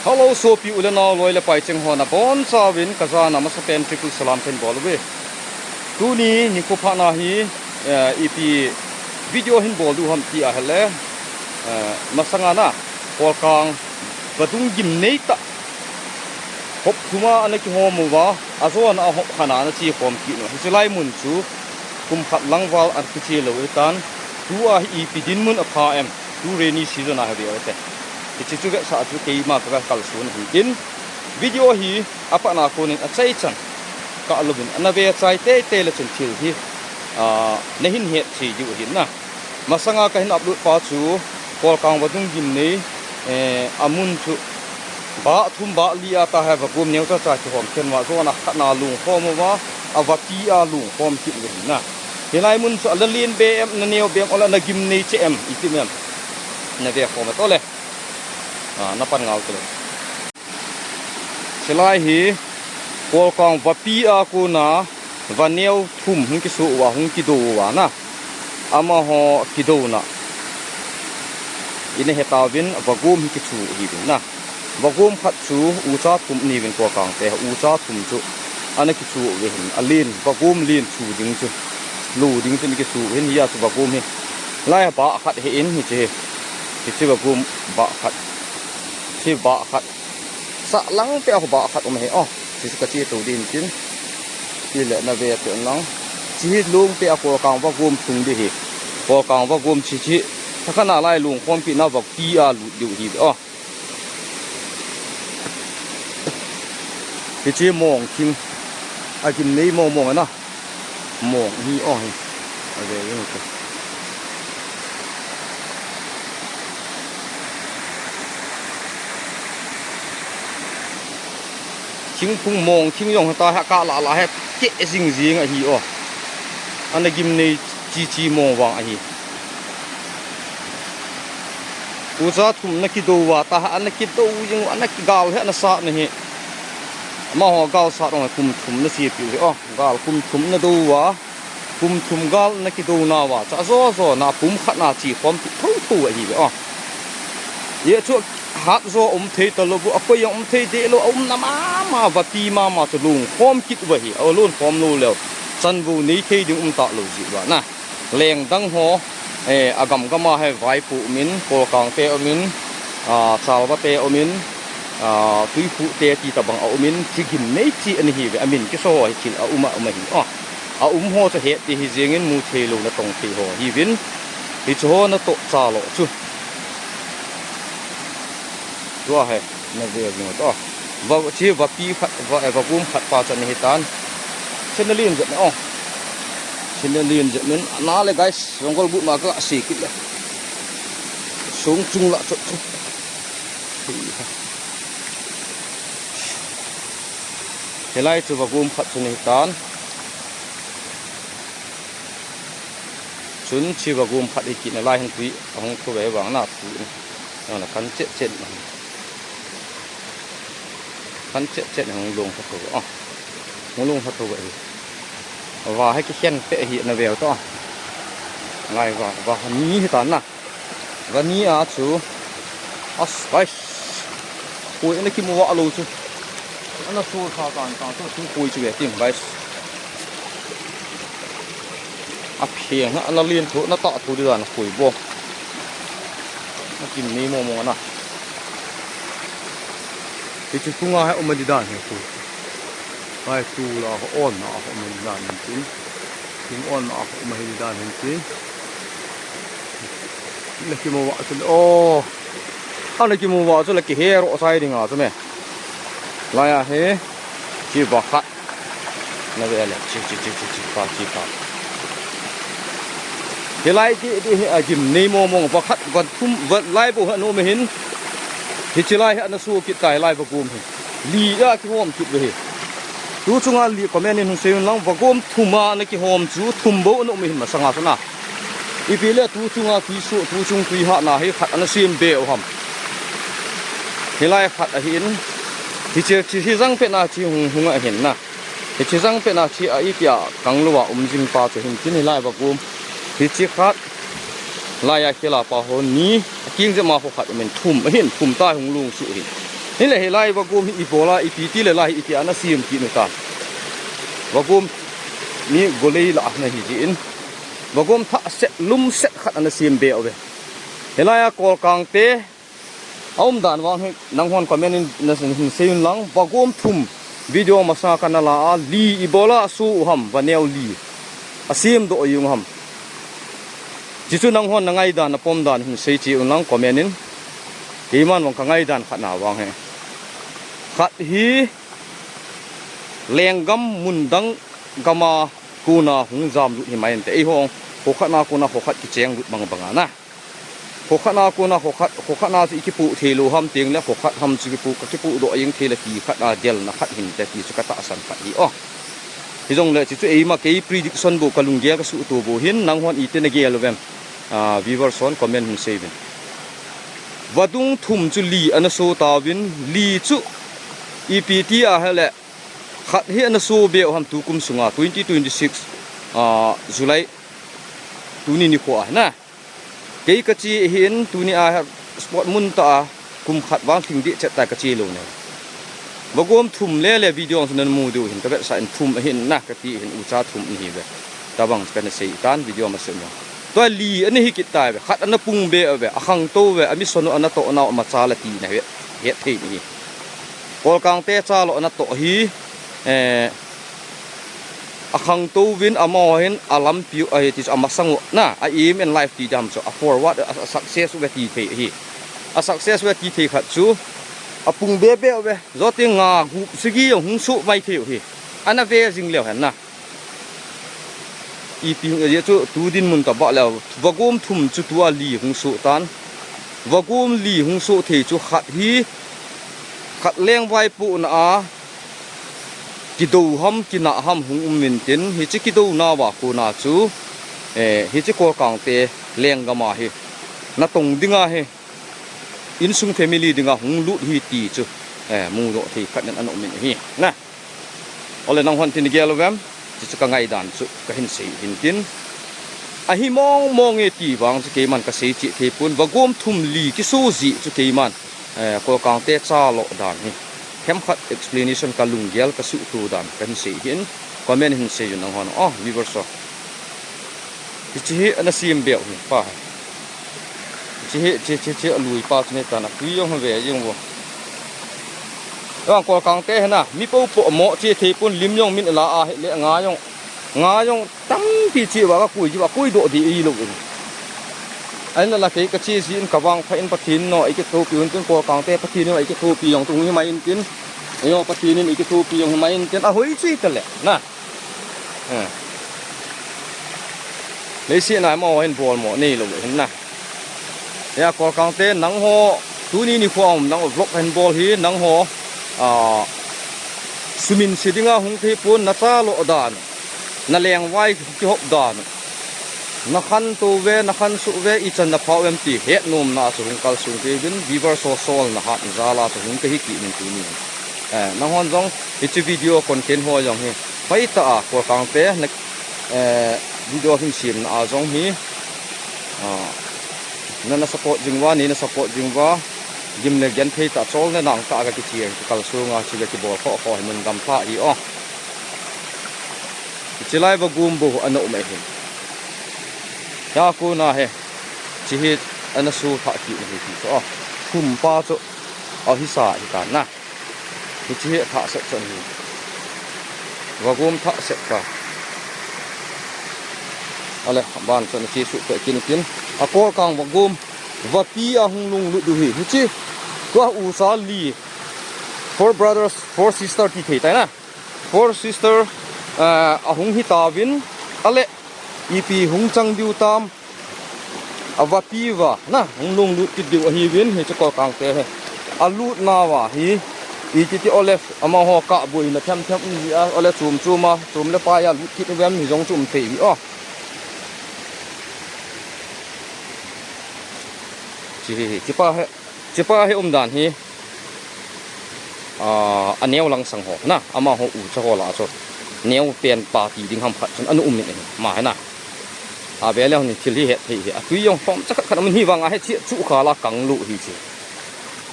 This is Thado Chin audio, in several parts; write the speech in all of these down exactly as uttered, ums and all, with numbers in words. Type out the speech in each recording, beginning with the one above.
Hello, sopi u le nao, loi le pai cheng ho nabonchauvin kajana masapen triple salam kahin bol uve. Tuni nikho phatna hi, eh, ipi video hin bol diu ham ti ahile, eh, masanga na, Kolkang vadung gimnei tah hop thum a ana kihom uva, ajona a hop khatna ana che khom kit uva. Hiche lai mun chu kum khat lang val ana kiche lou ahitan, tua hi ipi dinmun apha em, tu rainy season a hi ve ute. Hiche chu vetsah chu keima kaga kalson ahin tin, video hi apatna konin achaichan kalouvin ana ve chai teitei le chun thil hi, ah, nahin het cheh diu ahin na. Masanga kahin upload pa chu Kolkang vadung gimnei, eh, amun chu bah thum bah li a tahi vagom neocha cha kihom khen uva, jona khatna lungkhom uva, avapi a lungkhom kit uve ahin na. Hilai mun chu ala len be em, ana neo be em, ole ana gimnei cheh em, iti em, nave khom e tole. Ah, napan ngau tole. Hilai hi Kolkang vapi a kona vaneo thum hung kiso uva, hung kidou uva na. Amaho kidouna ina hetauvin, vagom hi kichu ahiuvin na. Vagom khat chu ucha thum aniuvin, Kolkang te ucha thum chu ana kichu uve ahin, alen, vagom len chu ding chu, lo ding chu ana kichu uve ahin, hia chu vagom hi. Lai bah khat ahin, hiche hi. Hiche vagom bah khat. Hiche bah khat. Sahlang peh a bah khat um ahi. Oh, hiche kache tou ding tin. Tile nave teng lang. Hiche hi long peh a Kolkang vagom thum ding ahi. Kolkang vagom hiche hi. Thakhat na lai lungkhom kit na vapi a lut diu ahi. Oh. Hiche mong thing. Agimnei mong mong ana. Mong hi, oh, hi. Ave, ave, ave. Thingphung mong thing jong heta hi kah lah lah hi keh jing jing ahi, oh. Ana gimnei chi chi mong vang ahi. Ucha thum ana kidou uva, tahi ana kidou jing, ana kigal hi ana sat na hi. Amaho gal sat jong kum thum ana chepi hi, oh. Gal kum thum ana dou uva, kum thum gal ana kidou nauva, cha jo jo na pum khat na che khom kit thou thou ahi ve, oh. Hia chu hat jo um thei talou, akoi jong um thei deh lou, aumna mama, vapi mama chu lungkhom kit uva ahi, alungkhom lou leu chanvou nei thei ding um talou jeh uva na. Leng dang ho, eh, agam gam a hi vaipo umin, Kolkang te umin, ah, Chalva te umin, ah, Tuiphu te ti tabang aumin, hiche gimnei chi ana hi ve, amin kiso ho hi thil aum a um ahi. Ah, aum ho chu het ding ahi jengin mu thei lou natong thei ho ahiuvin, hiche ho natoh cha lou chu. Tua hi. Nave jing u to. Va, hiche vapi khat, va, eh, vagom khat pa chu ana hitan. Hiche ana len jep in, oh. Hiche ana len jep in. Ana le guys, jungle boot ma kase kit le. Song chung lah chu. Hilai chu vagom khat chu ana hitan. Chun hiche vagom khat hi kit nalai hin tui ahung thu ve vang na thu. Nang na kan chet chet na. Kan chet chet na hung long kha thou. Ah. Hung long kha thou ve. Va hi kikhen peh hi nave u to. Lai va, va ni hitan na. Va ni a chu. As, guys. Khoi ana kimu vah lou chu. Ana sol sa tan tan chu, chu khoi chu ve ting, guys. Apheng a, ana len tho, ana tah tho ding dan a khoi bou. Ana gimnei mong mong ana. Hiche chunga hi um a ding dan hi khoi. Vai tu la ho on na ho um a ding dan hin tin. Tin on na ho um a ding dan hin tin. La kimu vah chu le, oh. Ana kimu vah chu le kihe ro sai ding a chu me. Lai a hi. Hiche va khat. Nave le, hiche, hiche, hiche, hiche, pa, hiche, pa. Hilai ti, ti hi agimnei mong mong, va khat, va thum, va lai bou hi ana um ahin. Hiche lai hi ana so kit tai, lai vagom hi. Li a kihom kit ve hi. Tu chunga li comment in hung seiun lang, vagom thum a ana kihom chu, thum bou ana um ahin masanga chu na. Ipi le tu chunga tui so, tu chung tui hatna hi khat ana sem be u ham. Hilai khat ahin. Hiche, hiche hi jang pet na hiche hung, hung ahin na. Hiche jang pet na hiche a ipi a kang lou a um jing pa chu hin tin hilai vagom. Hiche khat. Lai a khel a pa ho ni. Aking jep ma ho khat um in thum ahin, thum ta hung long suh ahin. Hile hilai vagom hi ibola ipi ti le lai hi ipi ana sem kit u ta. Vagom mi golei la ana hi jin. Vagom thah set lum set khat ana sem be uve. Hilai a Kolkang te a umdan vang hi nanghon comment in na hin sei un lang, vagom thum video masa kana la a, li ibola asu u ham, vaneo li asem doh jing u ham. Chuchu nanghon na ngaidan na pom dan hin sei chi un lang comment in. Keiman vang ka ngaidan khat na vang hi. Khat hi lenggam mundang gama kona hung jam lut hi mai inte. Eiho kho khat na kona kho khat kicheng lut bang bang ana. Kho khat na kona kho khat, kho khat na chu ikipu thei lou ham teng le kho khat ham chu kipu, ka kipu doh jeng thei le ti khat a del na khat hinte ti chu ka tahsan khat hi o. Hijong le chuchu eima kei prediction bou ka lunggel ka suhto bou hin nanghon iti na gel uvem. Ah, viewers hon comment hin sei uvin. Vadung thum chu li ana so tauvin, li chu ipi ti a hile khat hi ana so be u ham tukum sunga twenty twenty-six, ah, July tuni nikho a na. Kei ka chi hin tuni a spot mun ta a kum khat vang thing di chet ta ka chi lou ne. Vagom thum le le video chu nan mu diu hin ka vetsah in thum ahin na ka ti hin ucha thum ni hi ve. Tabang ka na sei tan video ma sem. Tua li ani hi kit ta ve, khat ana pung be ve, a khang to ve, a mi sonu ana to na ma cha la ti na ve. Het thei ni. Kolkang te cha lo ana to hi, eh, a khang to vin amaho hin a lampi u, a hi ti chu a masang u na, a aim in life ti dam chu, a forward, a, a success u ve ti thei hi. A success u ve ti thei khat chu, a pung be be u ve, zo ti nga gup sigi hung su mai thei u hi. Ana ve jing leu hen na. Ipi hung e chu tu din mun ta ba leu. Vagom thum chu tua li hung su tan. Vagom li hung su thei chu khat hi, khat leng vaipu na a, kido ham, kina ham hung um min tin, hichi kido na va kona chu, eh, hichi Kolkang te lenggam a hi. Na tong ding a hi. Insung family dinga hung lut hi ti chu, eh, mu doh thei khat nen ana um in hi. Na. Ole nanghon tin gel uvem, chuchu ka ngaidan chu ka hin sei hin tin. Ahi mong mong e ti vang chu keiman ka sei chi thei pon, vagom thum li kisu ji chu keiman, eh, Kolkang te cha lo dan hi. Hem khat explanation ka lunggel ka suhto dan ka hin sei hin, comment hin sei un nanghon. Oh, viewers ho. Hichi hi ana sem be u hi pa. Hichi hi, chi, chi, chi, a lui pa chu ni ta na. Tui jong ve jong vo. Vang Kolkang te hi na, mi po po mo chi thei pon lim jong min la a hi le nga jong. Nga jong tampi chi va ka kui ji va kui doh di i lo in. Ai na la kei ka chi ji in ka vang pha in Pathen no i kithopi un tin Kolkang te Pathen no i kithopi jong tung hi mai in tin. Ayo Pathen in i kithopi jong hi mai in tin. A hoi chi ta le na. Eh. Leiset a amaho hin bol mo nei lou hin na. Ya, Kolkang te nangho tuni nikho a um nangho vlog hin bol hi nangho, ah, sumin se dinga hung thei pon na cha lo dan. Na lengvai kihop dan. Na khan to ve, na khan su ve, i chan na phau em ti het nom na chu hung kal sung te vin, viewers ho sol na hat jal a chu hung ka hi kit nin tuni. Eh, nanghon jong, hichi video content ho jong hi. Pai ta a, Kolkang te, na, eh, video hin sem na a jong hi. Ah, na na support jing va, ni na support jing va. Gim le gen thei ta chol na nang ta ka kichi ang kal sung a chu le kibol kho kho hi mun gam pha hi o. Chilai vagom bou ana um e hin. Ya kona he. Chi hi ana su tha ki hi ti chu. Thum pa chu. A hi sa hi ta na. Hichi hi tha set chu hi. Vagom tha set ka. Ale ban chu na chi su pe kin kin. A Kolkang vagom. Vapi a hung lunglut u hi. Hichi. Tua u sa li. Four brothers, four sister ti thei tai na. Four sister, eh, a hung hi ta vin, ale, ipi hung chang diu tam, a vapi va, na, hung lunglut kit diu ahi vin, hichi Kolkang te hi. A lut na va hi, i kiti ole, amaho ka bui na them them um ji a, ole chum chum a, chum le pai a lut kit vem hi jong chum thei vi o. Chi hi, chi pa he, chi pa he um dan hi. Ah, a neo lang sang ho na, amaho u cha ho la chu. Neo pen pa ti ding ham khat chun ana um in ma he na. A ve le ni thil hi het thei hi. A tui jong pom cha khat khat um hi vang a he chi chu kha la kang lu hi chi.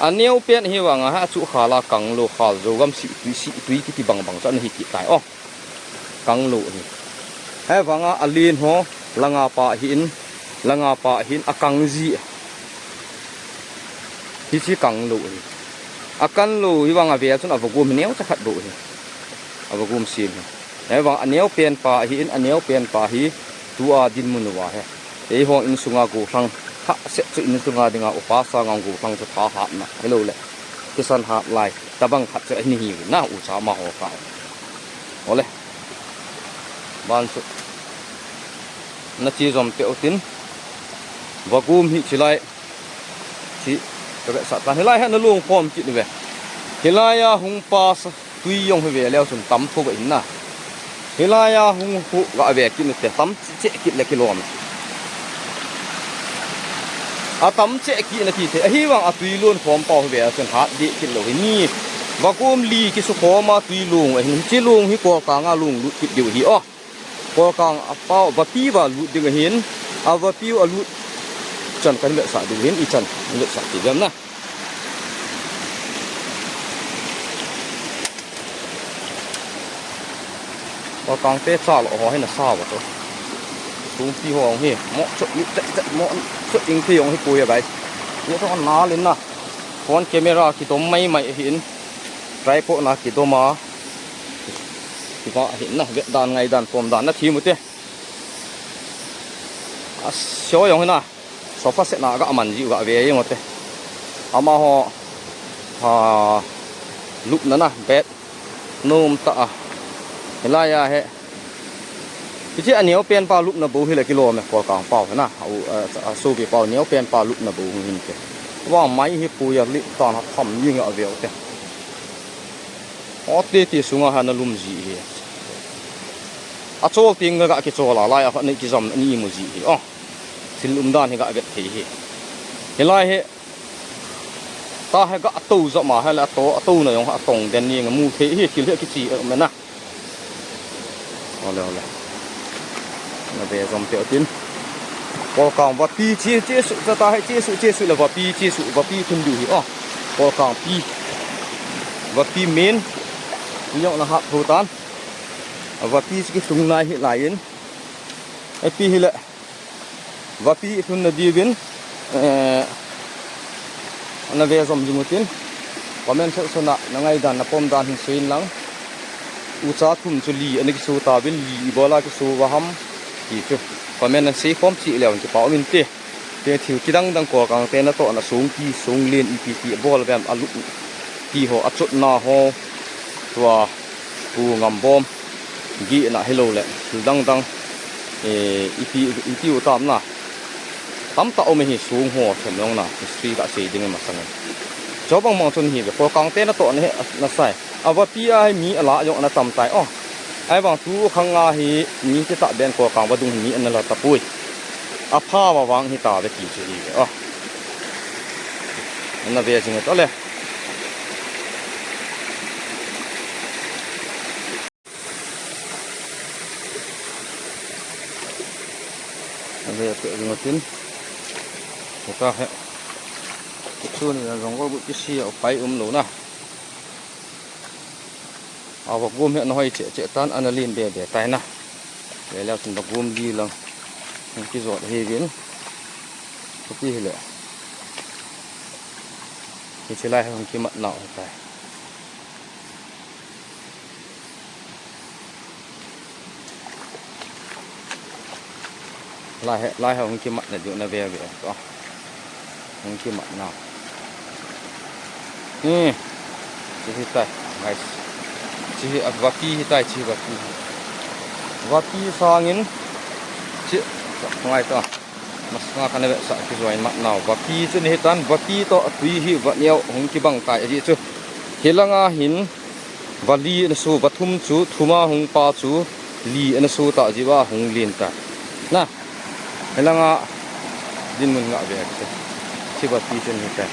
Aneo pen hi vanga ha chu khala kang lou, khal jou gam si tui, si tui kiti bang bang chu ana hi kit tai o. Kang lou hi. Hi vanga alen ho, langa pa hin, langa pa hin akang ji. Hichi kang lou hi. Akan lou hi vanga ve chun avagum hi neocha khat bou hi. Avagum sim hi. Hi vang aneo pen pa hin, aneo pen pa hi tua dinmun uva hi. Eiho insunga gollhang, hahsa chu insunga dinga upa sanga gollhang chu thahatna. Hello le. Kisan hat lai. Tabang khat chu ahin hi na ucha ma ho ka. Ole. Ban chu. Na chi jom pe utin. Vagum hi chilai. Chi. Ka ve sa tan hilai ha na lung khom kit ve. Hilai a hung pa sa. Tui jong hi ve leu chun tam tho ga in na. Hilai a hung hu ga ve kit na te tam che kit le kilom. A tam che kit na ti te. Ahi vang a tui lun khom pau hi ve a chun hat di kit lou hi ni. Vagum li kisu khom a tui lung ahin chi lung hi Kolkang a lung lut kit diu hi o. Kolkang a pau vapi va lut ding ahin. A vapi a lut chan kan le sa diu hin i chan le sa ti jam na. Kolkang te cha lo ho hi na sa va to. Sung pi ho hi mo chot ni chot chot mo chot ing pi ho hi pui a guys. Ni to na len na. Phone camera kidom mai mai hin. Tripod na kidom a. Kiva hin na vet dan ngai dan pom dan na thi mu te. A sio jong hi na. Sofa set na ga man ji ga ve jong te. Amaho, ha, lupna na bed nom ta a. Hilai a he. Hichi aneo pen pa lupna bou hi le kilom e Kolkang pau na. A u, a, a sopi pau neo pen pa lupna bou hin ke. Vang mai hi pui a li tan ha tham ni ga ve te. O te te sunga ha na lum ji hi. A chol ting ga kichol a lai a ni kijam ni mu ji hi. O. Thil umdan hi ga vet thei hi. Hilai hi. Ta hi ga to jama hi la to, to na jong ha tong den ni nga mu thei hi thil hi kichi me na. Ole, ole. Na ve jom pe tin. Kolkang vapi chi, chi su, ta ta hi chi su, chi su le vapi, chi su, vapi thun diu hi. O. Kolkang pi. Vapi men. Ni jong na hap tho tan. Vapi chi ki tung nai hi lai in. Epi hi le. Vapi lhunna diuvin, eh, na ve jom jing utin, comment section a na ngaidan na pomdan hin seiyin lang. Ucha thum chu li ana kiso tauvin, li ibola kiso uva ham ti chu comment na sei khom cheh leu in kipa um inte. Te thil kidang dang Kolkang te natohna songpi, songlen ipi ti abol uvem alup ti ho, achotna ho, tua Pu Ngambom gihna hilou le, thil dang dang, eh, ipi, ipi u tam na. Tamtah um hi sung ho them jong na, history ka sei ding masang. Chubang mang chun hi ve, Kolkang te natohna hi, na sai. A vapi a hi mi ala jong ana tam tai o. Ahivang tu khang a hi mi kitah ben Kolkang vadung hi mi ana la tapoi. Apha va vang hi ta ve ti chu hi ve o. Ana ve jing ta le. Ve pe ring tin. Ka he. Tuni na jong ko bu ti si a pai um lou na. A vagum hi ana hoi cheh cheh tan ana len be be tai na. Ve leu chun vagum li lang. Hung kijot hi vin. Kopi hi le. Hichi lai hung kimat nau hi tai. Lai he, lai he hung kimat na diu na ve ve. Ko. Hung kimat na. Hmm. Chi hi tai, guys. Chi hi a vapi hi tai, chi vapi. Vapi sangin. Chi, ngai to. Masanga kana ve sa kijoi mat nau. Vapi chu ni hi tan, vapi to tui hi vaneo hung kibang tai ahi chu. Hilanga hin vali ana su, vathum chu, thuma hung pa chu, li ana su ta jiva hung lin ta. Na, hilanga dinmun nga ve ate. Chi vapi chu ni hi tai.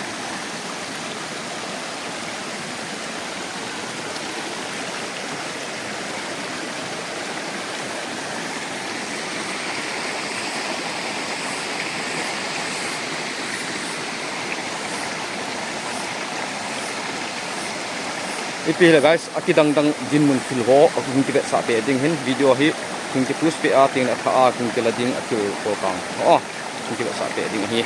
Ipi le guys, akidang dang dinmun field ho hung kivetsah peh ding hin, video hi hung kipost peh a teng le athah a hung kila ding athil kolkang ho hung kivetsah peh ding ahi.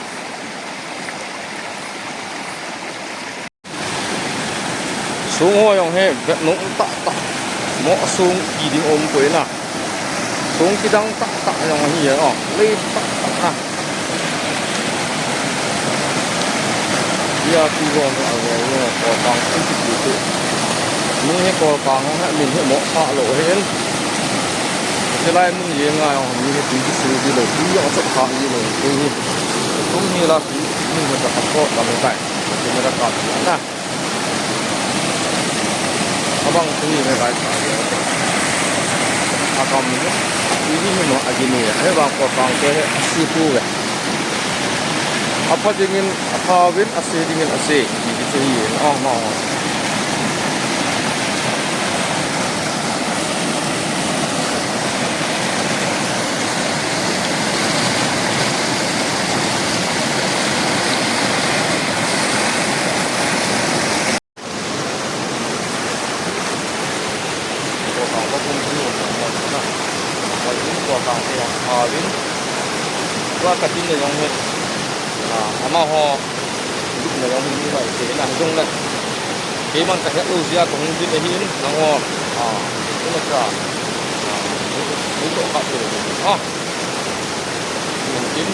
Song ho jong hi vet nom tah tah. Mo song ki ding um poi na. Song kidang tah tah jong ahi a, lei tah tah na. Hia tu jong a ve ve kolkang song ki tu tu. Mun hi kolkang ho hi min hi mo sa lo hin. Chulai mun jeng a jong mi hi tu ki su di lo, tu jong chop kha di lo, tu hi. Tum hi la tu, mun hi ta ko ka me kai. Ti me ra ka na. Abang sini me kai. Akam ni. Ini ni mo agini. He bang kolkang ke he sipu ke. Apa dingin, apa win ase dingin ase. Ini sini. Oh, no. Tua ka tin le jong he. Ah, amaho. Lut le jong he ni lai te na jong le. Keiman ka het lou jeh a ka hung tin ahi in nangho. Ah, tu na ka. Ah, tu to ka te. Ah. Tin.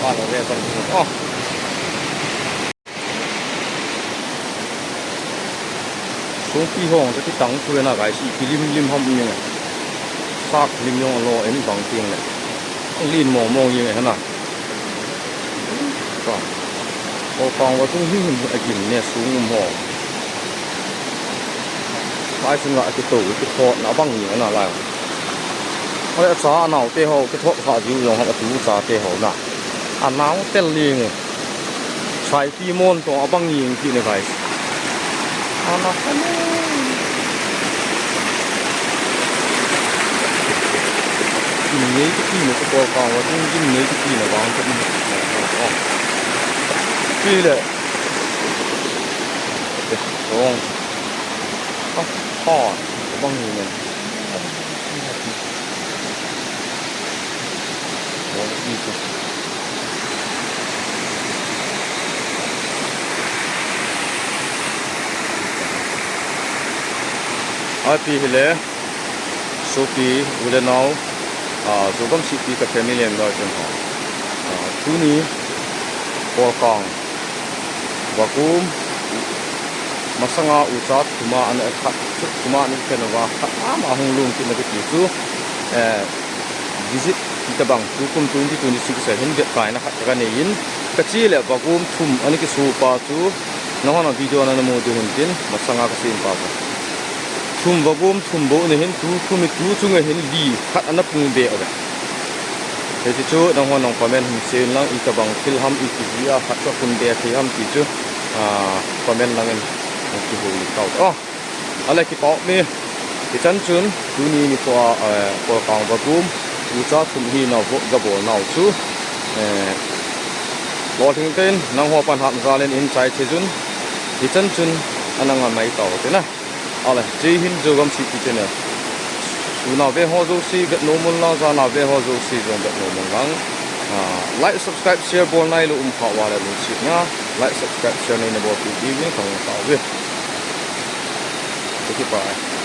Ah, lo ve kan. Ah. Songpi hong, sa kitang tu na guys, ipi lim lim ham ni. Sak lim jong lo en bang ting le. Lin mong mong jing e na. Ka. Kolkang va sung him him agim ne sung um ho. Lai sung a kito, kito na bang ni na lai. Oi, acha anao te ho, kito kha jiu jong ha tu cha te ho na. Anao tel ling. Sai Pi mon to abang jing ti ne guys. Ana khan. Gim nei ti ti ne ko kolkang va tung gim nei ti ti ne vang ko. Pi le. Song. Ah, ah, abang jing ne. Api hile, sopi, u le nao, ah, Zogam City ka family member jeng ho. Ah, tuni, Kolkang, Vagum, masanga ucha thuma ana khat, thuma ana khen uva, khat ama hung lum kit na kiti chu, eh, visit ti tabang, tukum twenty twenty-six a hin vet kaina khat ka nei in, ka che le Vagum thum ana kisu pa chu, nahon a video na na mu diu hin tin, masanga ka sei pa chu. Thum Vagum thum bou na hin, tukum i tu chunga hin li khat ana pung be uve. Hiti chu, nahon nang comment hin sei in lang, itabang thil ham, iti jeh a khat ka pung be thei ham ti chu, ah, comment lang in, kihou in tao. Oh! Ale kipa um e. Hichan chun, tuni nikho a, eh, Kolkang Vagum, ucha thum hi nao vo, ga bol nau chu, eh, lolhing tah in, nangho pan hat jal in in chai thei jun, hichan chun, ana ngai mai tao te na. Ale, Jai Hind, Zogam City channel. Sunau ve ho jouse, vet nom un lang, janau ve ho jouse, jong vet nom un lang. Ah, like, subscribe, share bol nailou um kha uva le lungset na. Like, subscribe, share nei na bol pi diuvin ka hung tao uve. Thank you, bye.